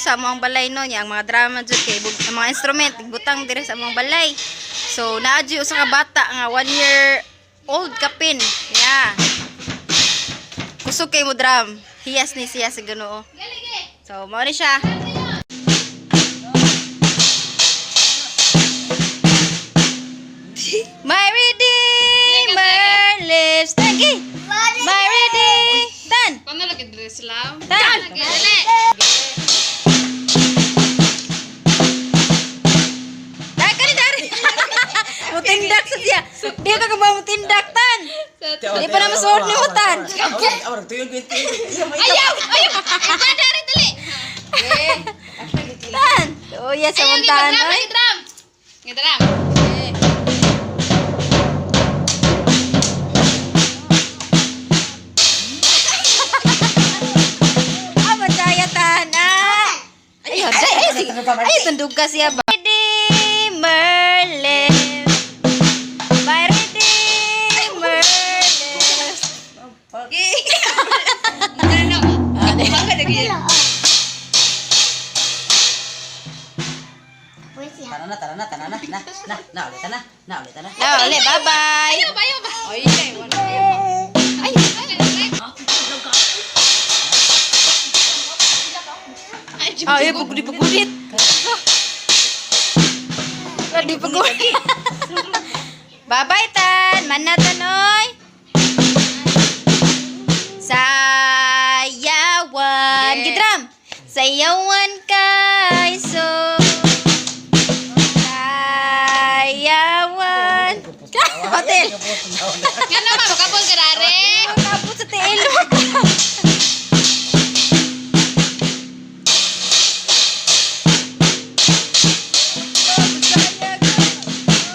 sa among balay, no, niya ang mga drama jud kay ang mga instrument butang dire sa among balay. So naa jud usa ka bata nga 1 year old kapin. Yeah. Kusog kay mo drum. Hiyas ni siya sa Ginoo. So mao ni siya. My Redeemer lives. Thank you. My Redeemer. Tan. Paano lagi dress lang? Tan. Dali. Dai ka ni dari. Mutindak sa siya. Di ka ka ba mutindak, tan? Di pa na masuod ni mo, tan. Ayaw! Ayaw! Ay, dari, dali! Tan. Oh yes, Ayaw, among tan. gidram, Oy. gidram! Gidram! Ah, madaya tan. Ah. Ay, ay, ay, sige. Ay, tundog ka siya ba? Redeemer lives. My Redeemer lives. Tara na, tara na, tara na. Na, na, na, ulit na. Na, ulit na. Na, uli, bye-bye. Ayaw ba, ayaw ba? Ay, ay, pagudi pagudit. Pagudi pagudit. Bye-bye, tan. Manatan, oy. Sayawan. Gidram. Sayawan kay so. Sayawan. Hotel. Nga naman, makapol ka dari! Kapot sa tiil.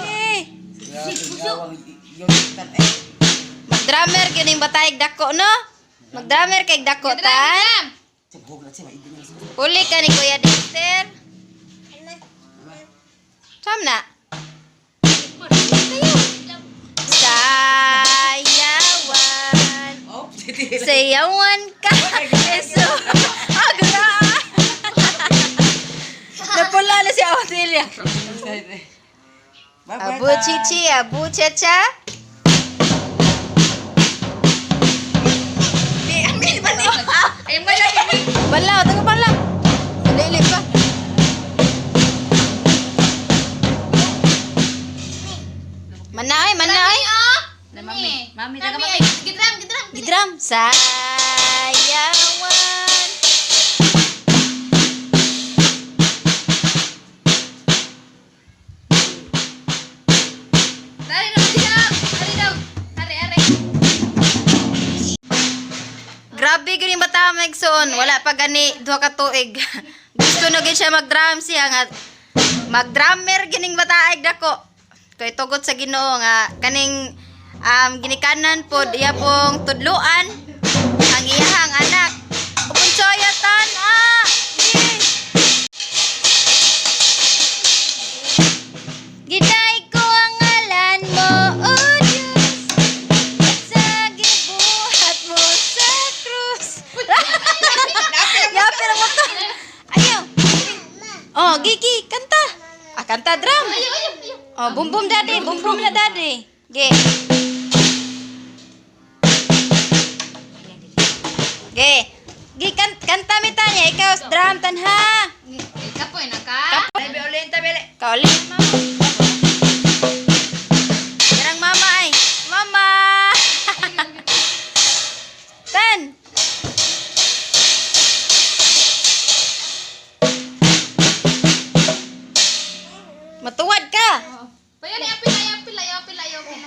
Eh. Mag-drummer gyud yung batayg dako, no? Mag-drummer kay dako tan. Uli ka ni Kuya Dexter. Sam na. Sayawan. Sayawan ka. Eso. Agra. Napula na si Otelia. Abu chichi, abu chacha. Balaw, taga balaw. Dili pa. Manay, manay. Mami, mami, taga mami. Gidram, gidram. Gidram. Sayawan. Dari daw, gidram. Dari daw. Are, are. Grabe gani bata magsuon, wala pa gani duha ka tuig. Gusto na gid siya mag-drum siya nga mag-drummer gining bataeg dako. Kay tugot sa Ginoo nga kaning ginikanan pod iya pong tudluan ang iyahang anak. Upunsoya tan ah. Yes. Giday ko ang ngalan mo, O Diyos, sa gibuhat mo sa krus. Yapir mo to. Ayaw. Oh, Gigi, kanta. Ah, kanta drum. Ayaw, ayaw, ayaw. Oh, bum bum daddy, bum bum na daddy. Ge. Ge. Gi kan kanta mi tanya ikaw drum tan ha. Kapoy na ka. Kauli mama. Yarang mama ay. Mama. Tan. Matuwad ka. Payo ni apil, ayaw, apil, ayaw, apil, ayaw, apil.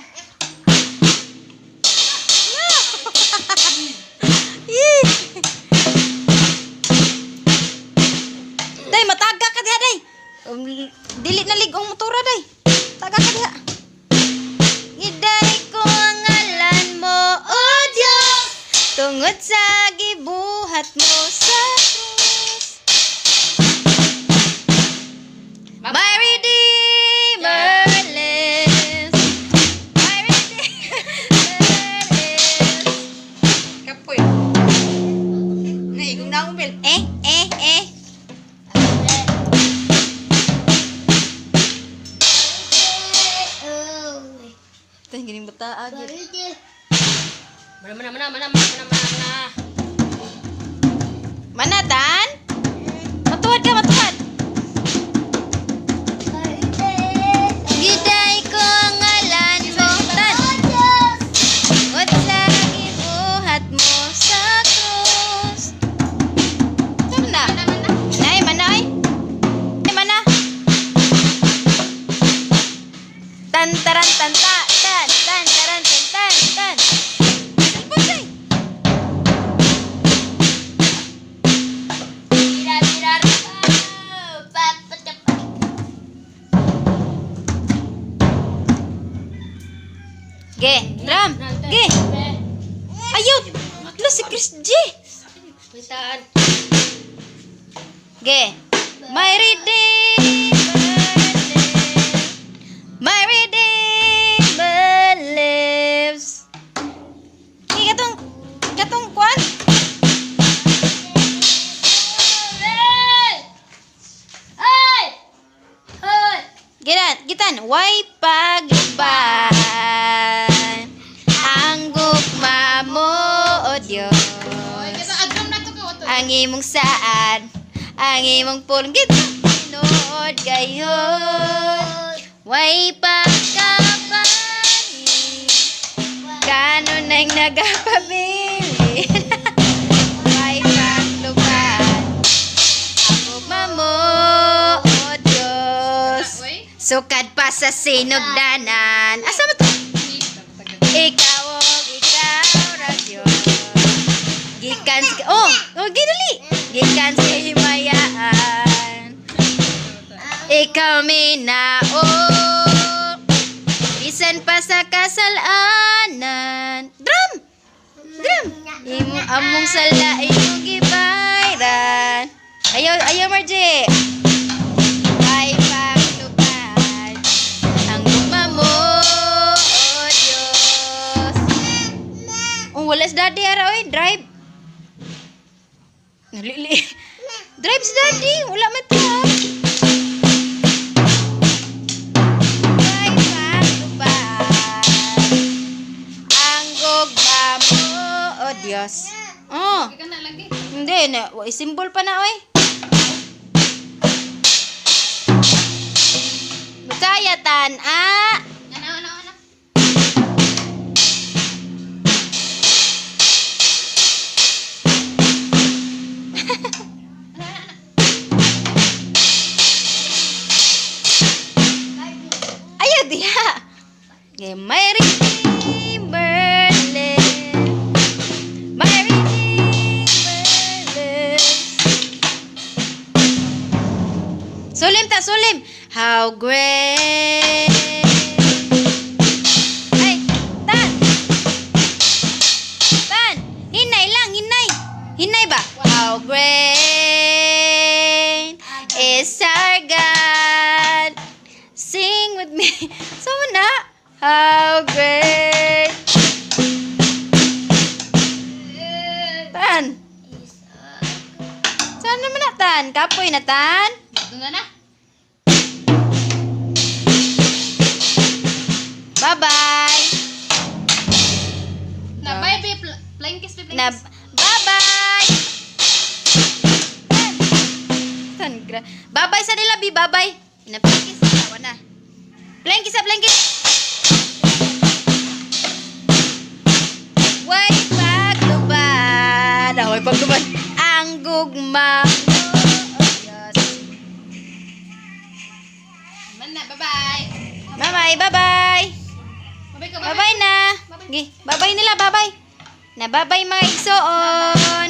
Yee. Day, mataga ka diha, day. Dili na ligong motora, day. Taga ka diha. Giday ko ang ngalan mo, O Diyos, tungod sa gibuhat mo sa krus. My Redeemer lives. My Redeemer lives. Kapoy. Naigong na umil. Eh, eh, eh. bata gyud. Mana mana mana mana mana mana mana. Manatan? Matuwad ka, matuwad. Giday ko ang ngalan mo, tan. What sa gibuhat mo sa krus. Tama na. Nay, manay. Nay, mana. Tan taran tan ta tan tan taran tan tan tan. Cellphone, day. Tira tira pa pa pa pa. Ge, drum. Ge. Ayaw. Lo si Chris G. Pintaan. Ge. My Redeemer lives. My Redeemer lives. Ge, katong katong kwan. Hey! Hey! Hey! Gitan, gitan, way pagluban ang gugma mo, O Dios. Ang imong saad, ang imong pulong gitan, tinuod kayo. Way pagkapani, kanon ang nagapabili. Way pagluban, ang gugma mo, O Dios. Sukad pa sa sinugdanan. Asa mo to? Ikaw og ikaw ra gyud. Gikan sa oh, oh gidali. Gikan sa himayaan. Ikaw minao. Bisan pa sa kasalanan. Drum. Drum. Imo among sala imong gibayran. Ayaw, ayaw Margie. Ay paglubad ang gugma mo, O Diyos. Oh, wala si daddy ara oy, drive. Nalili. Drive si daddy, wala man ta. Ay paglubad ang gugma mo, O Diyos. Oh. Ikaw na lagi. Hindi, na, wa- symbol pa na, oy. Bukaya tan, ah. Ana ana ana. Ayaw diha. Ngay my Redeemer lives. My Redeemer lives. Sulim ta, sulim. How great. Ay, tan. Tan. Hinay lang, hinay. Hinay ba? How great is our God. Sing with me. Sama na. How great. Tan. Saan naman na, Tan? Kapoy na, Tan? Doon na na. Bye-bye. Na bye bye flying kiss bye Na, flying kiss. bye-bye. Tan. Tan, bye-bye sa nila, Bi. Bye-bye. Ina-flying kiss. Tawa na. Flying kiss, ah, flying kiss. Way paglubad. Ah, way paglubad. Ang gugma mo, O Diyos. Man na bye bye. Bye-bye, bye-bye. Bye ka Bye-bye na. Gi, bye-bye nila, bye-bye. Na bye-bye mga igsoon.